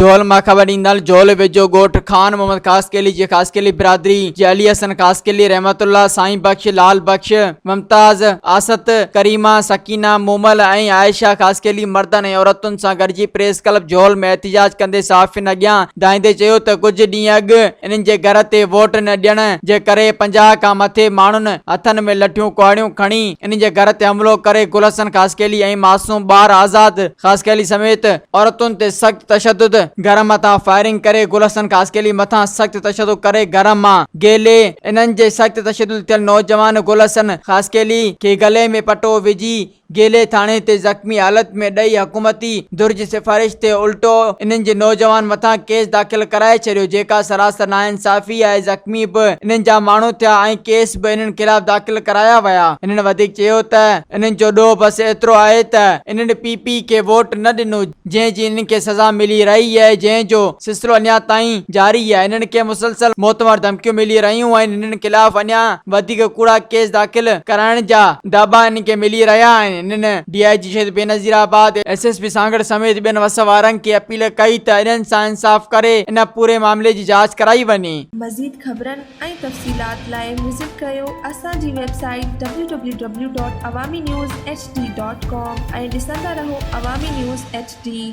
جهول مان خبر ڏيندڙ جهول ويجهو ڳوٺ خان محمد خاصخيلي جي خاصخيلي برادري جي علي حسن خاصخيلي، رحمت الله، سائين بخش، لال بخش، ممتاز، آست، ڪريما، سڪينه، مومل ۽ عائشه خاصخيلي مردن ۽ عورتن سان گڏجي پريس ڪلب جهول ۾ احتجاج ڪندي صحافين اڳيان دانهيندي چيو ته ڪجهه ڏينهن اڳ انهن جي گهر تي ووٽ نه ڏيڻ جي ڪري 50 کان مٿي ماڻهن هٿن ۾ لٺيون ڪهاڙيون کڻي انهن جي گهر تي حملو ڪري گل حسن خاصخيلي ۽ معصوم ٻار آزاد خاصخيلي سميت عورتن تي سخت تشدد، گهر مٿان فائرنگ ڪري گل حسن خاصخيلي مٿان سخت تشدد ڪري گهر مان گهلي انهن جي سخت تشدد ٿيل نوجوان گل حسن خاصخيلي کي گلي ۾ پٽو وجهي گهلي ٿاڻي تي زخمي حالت ۾ ڏئي حڪومتي ڌر جي سفارش تي الٽو انهن جي نوجوان مٿان ڪيس داخل ڪرائي ڇڏيو جيڪا سراسر ناانصافي آهي زخمي به انهن جا ماڻهو ٿيا ۽ ڪيس به انهن خلاف داخل ڪرايا ويا انهن وڌيڪ چيو ته انهن جو ڏوهه بس ايترو آهي ته انهن پي پي کي ووٽ نه ڏنو جنهن جي انهن کي سزا ملي رهي آهي جنهن جو سلسلو اڃا تائين جاري آهي انهن کي مسلسل موتمار ڌمڪيون ملي رهيون آهن انهن خلاف اڃا وڌيڪ ڪوڙا ڪيس داخل ڪرائڻ جا داٻا انهن کي ملي رهيا آهن انهن ڊي I جي شهيد Benazirabad, S S P Sanghar سميت ٻين وس وارن کي اپيل ڪئي ته انهن سان انصاف ڪري ان پوري معاملي جي جاچ ڪرائي وڃي. مزيد خبرن ۽ تفصيلات لاء وزٽ ڪريو اسان جي website W W W dot Awami news H D dot com ۽ ڏسندا رهو عوامي نيوز ايڇ ڊي.